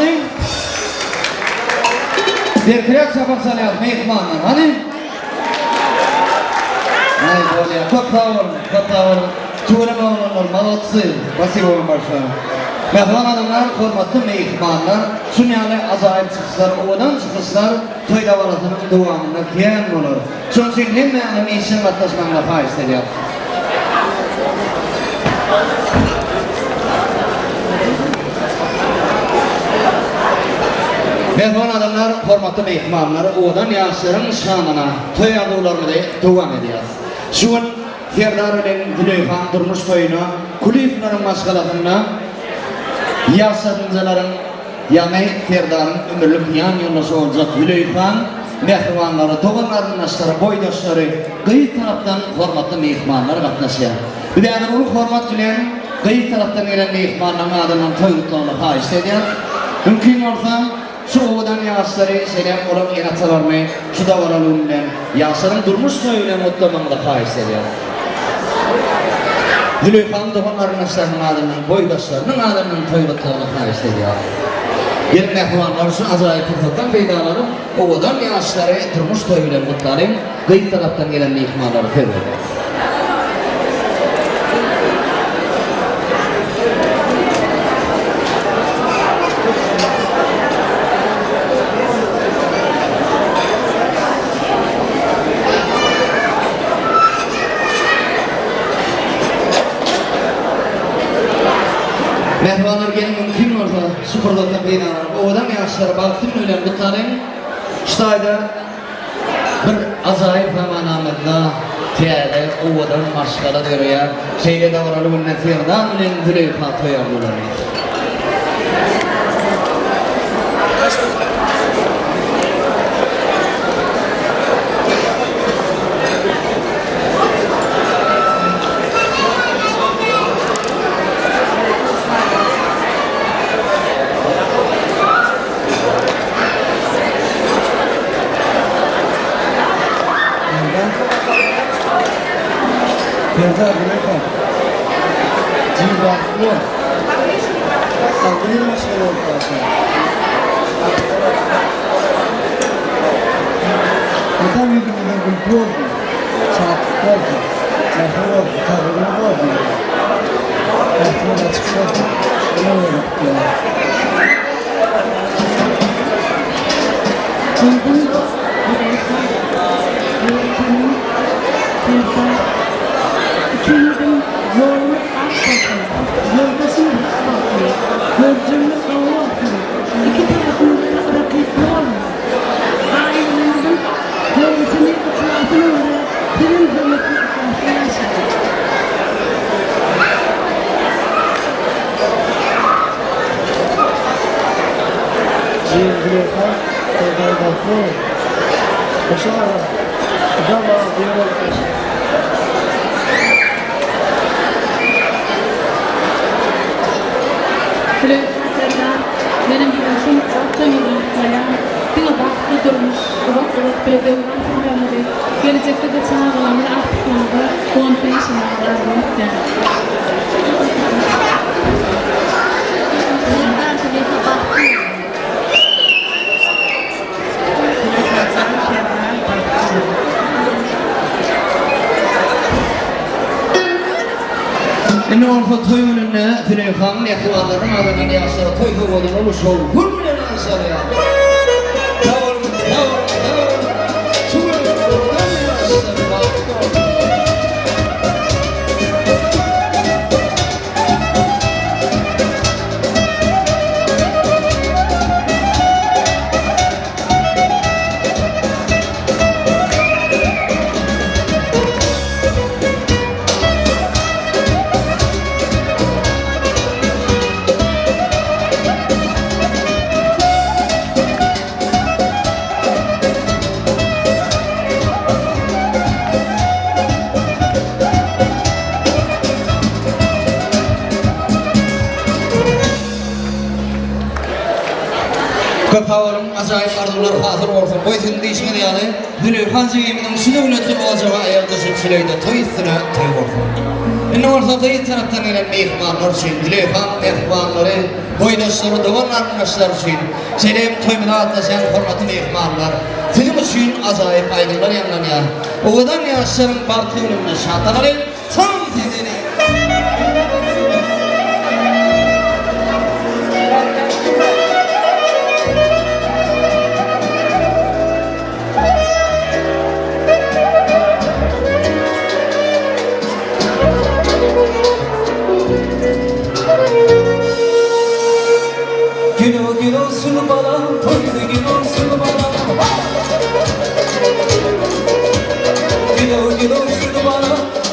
Hany? Berkiräk çapak çalýas myhmanlar. Hany? Aý bolýa. Köp sag boluň. Köp sag boluň. Tüweleme oglanlar, molodcy. Spasibo vam bolşoýe. Mähriban adamlar, hormatly myhmanlar, şun ýaly ajaýyp çykyşlar, owadan çykyşlar toý dabarasynyň dowamynda kän bolar. Şonuň üçin hemmäňiziň işjeň gatnaşmagyňyzy haýyşt edýäris. Mähriban adamlar, hormatly myhmanlar, owadan ýaşlaryň şanyna toý arzuwlarymyzy dowam edýäris. Şu gün Serdar bilen Züleýhaň durmuş toýuna Kulyýewleriň maşgalasynda ýaşajynjalaryň Ýagny Serdaryň ömürlik ýan ýoldaşy boljak Züleýhaň mähribanlary, dogan-garyndaşlary, boýdaşlary, gyz tarapdan hormatly myhmanlar gatnaşýar. Biz häzir uly hormat bilen gyz tarapdan gelen myhmanlaryň adyndan toý gutlagyny haýyşt edýäris. Mümkin bolsa, şu owadan ýaşlary, şeýle hem olaryň ene-atalaryny şu dabaraly gün bilen, ýaşlaryň durmuş toýy bilen gutlamagyňyzy haýyşt edýäris. Züleýhanyň dogan-garyndaşlarynyň adyndan, boýdaşlarynyň adyndan toý gutlagyny haýyşt edýäris. Geliň mähribanlar, şu ajaýyp pursatdan peýdalanyp, owadan ýaşlary durmuş toýy bilen gutlalyň, gyz tarapdan gelen myhmanlara söz berýäris. Mähribanlar geliň mümkin bolsa şu pursatdan peýdalanyp owadan ýaşlary bagtly gün bilen gutlalyň. Şu taýda bir ajaýyp zamanamyzda täze owadan maşgala döreýär. Şeýle dabaraly günde Serdar bilen Züleýha toý arzuwlaryny. Serdar Züleýha. Jigim bagtly bol. Sagdyn maşgala bolup ýaşa. Mydam ýüzüňizden gülki bolsun, şatlyk bolsun, mähir bolsun, saglygyňyz bolsun. Bagtyňyz açyk bolsun. Ömür boýy gutlaýan. Gyzym Züleýha, ýegenim Serdar, ikiňiziň ýoluňyz ak bolsun, ýoldaşyňyz bagtly, görjegiňiz gowy bolsun, iki tarapyňyzda rakyply boluň. Aýalyňyzyň höwesini, yhlasyna görä sizem höwesli, yhlasly ýaşaň. Jigim Züleýha, Serdar bagtly bol. Goşa aga, mydama agzybir bolup ýaşaň. Züleýha Serdar, menem siziň şunça toýuňyzy gutlaýan. Diňe bagtly durmuş, uzak-uzak bile döwran sürmegiňizi, gelejekde-de çagalaryňyzy, agtyklaryňyza guwanyp ýaşamagyňyzy arzuw etýän. Serdar Züleýha bagtly boluň. Züleýha jan Serdar bagtly boluň. Indi bolsa toý gününde Züleýhanyň mähribanlarynyň adyndan ýaşlara toý sowgadyny uly şowhun bilen garşy alýarlar. Sag boluň, sag boluň, sag boluň. Tüweleme, owadan ýaşlar bagtly bolsun. Köp sag boluň. ajaýyp arzuwlar hasyl bolsun. Goý siziň diýşiňiz ýaly, Züleýha jigimiziň şu döwletli ojaga aýak düşüp şüleýde toý üstüne toý bolsun. Indi bolsa gyz tarapdan gelen myhmanlar üçin, Züleýhaň mähribanlary, boýdaşlary, dogan-garyndaşlary üçin, şeýle hem toýumyza gatnaşýan hormatly myhmanlar, siziň üçin ajaýyp aýdymlar ýaňlanýar. Owadan ýaşlaryň bagtly gününde şatlanalyň, tans edeliň! Gün gün olsun bana, toy gün olsun bana. Gün gün olsun bana,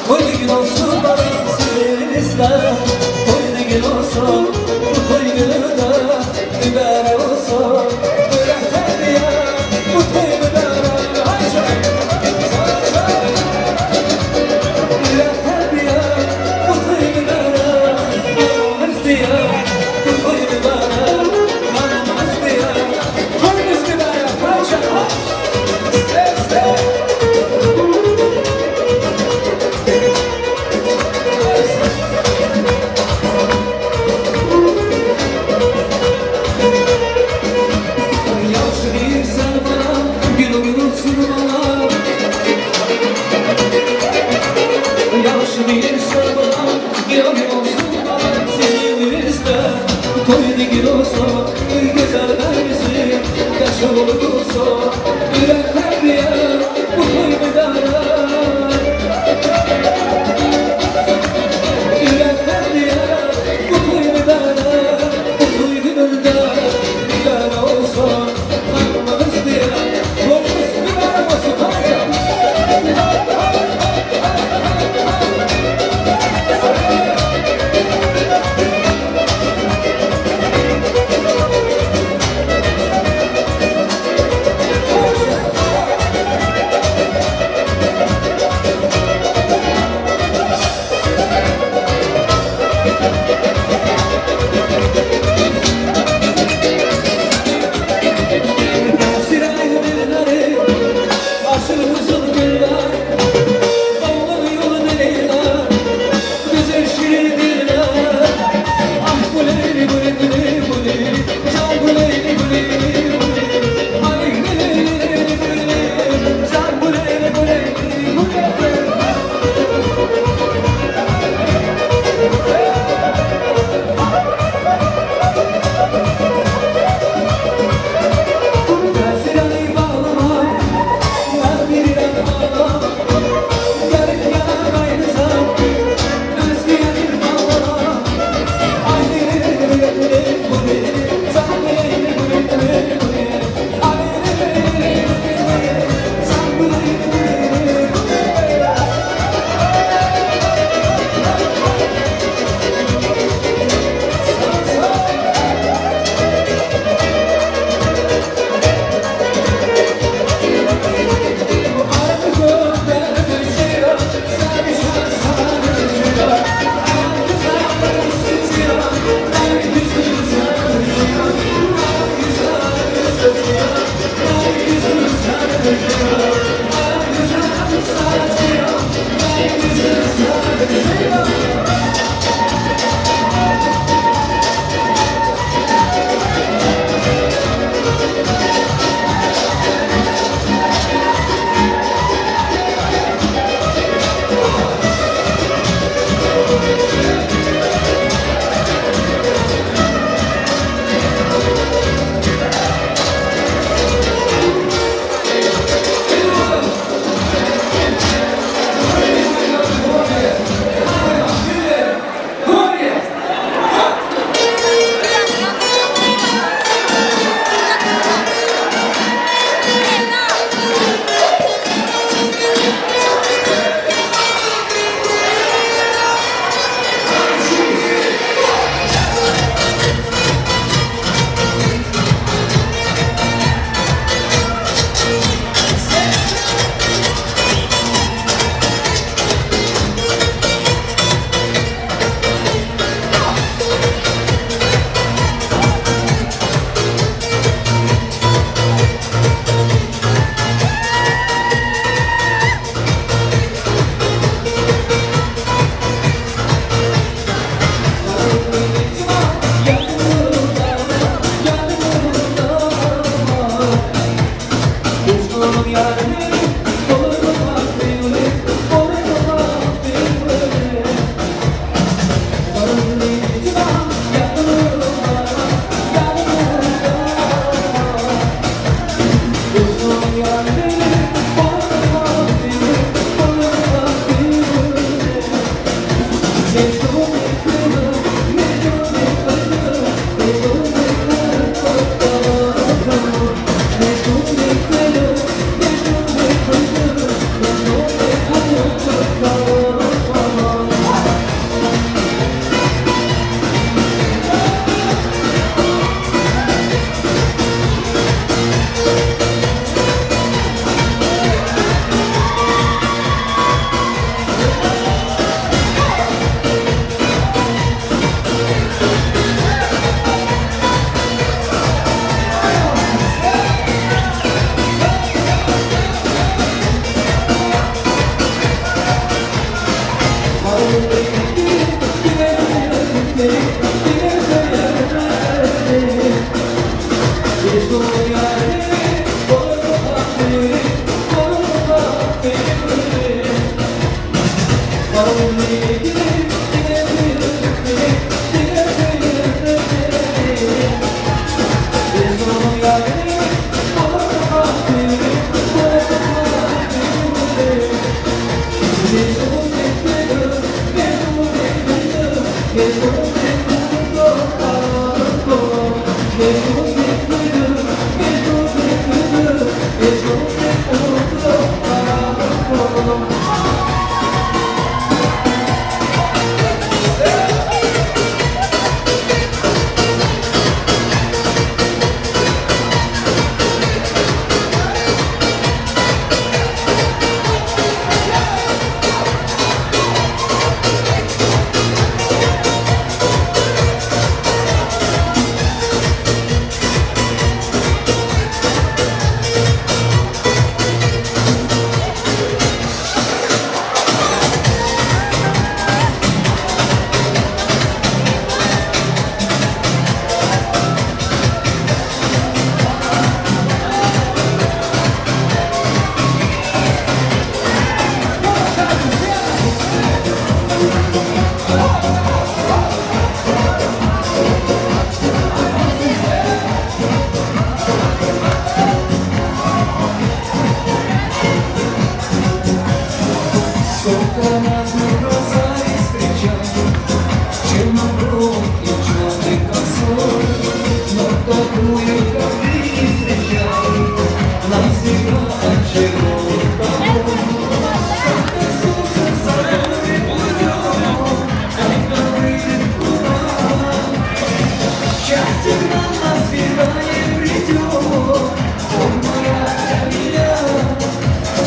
toy gün olsun bana. Sizin toy gün olsun, bu toy günü de mübarek olsun. Böyle terbiye, bu toy mübarek. Haydi. Böyle terbiye, bu toy mübarek. Yolumuz diye, bu toy mübarek. Yolumuz diye, toyumuz mübarek. Haydi. Yaxşı deyirsən bana, gül olursun bana. Yaxşı deyirsən bana, gül olursun bana. Sizinizdə toy gül olsun, gözəl bəzi, qəşəng olursun. Ürək tərbiyə, bu toy mübarək. Ürək tərbiyə, bu toy mübarək. Bu toy günündə mübarək olsun. Hamımız deyə, toyumuz mübarək olsun. Haydi.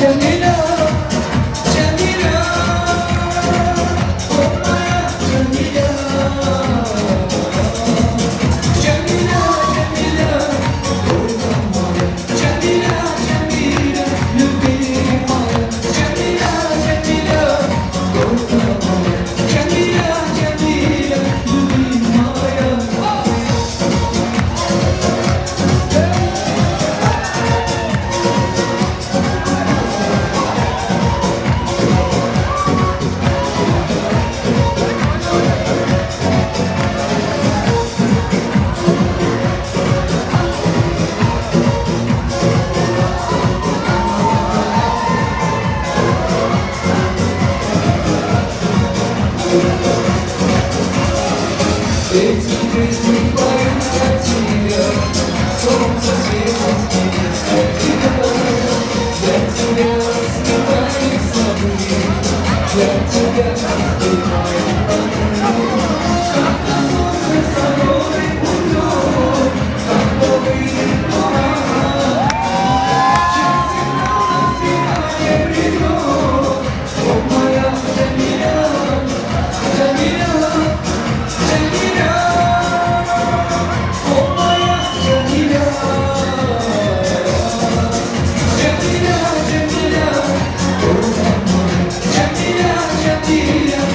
Cemile, Cemile.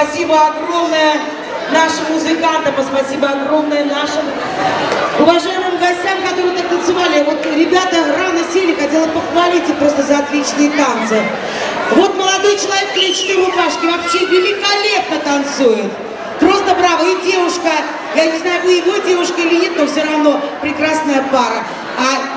Спасибо огромное нашим музыкантам, и спасибо огромное нашим уважаемым гостям, которые так танцевали. Вот ребята рано сели, хотела похвалить их просто за отличные танцы. Вот молодой человек в клетчатой рубашке вообще великолепно танцует. Просто браво. И девушка, я не знаю, вы его девушка или нет, но все равно прекрасная пара. А.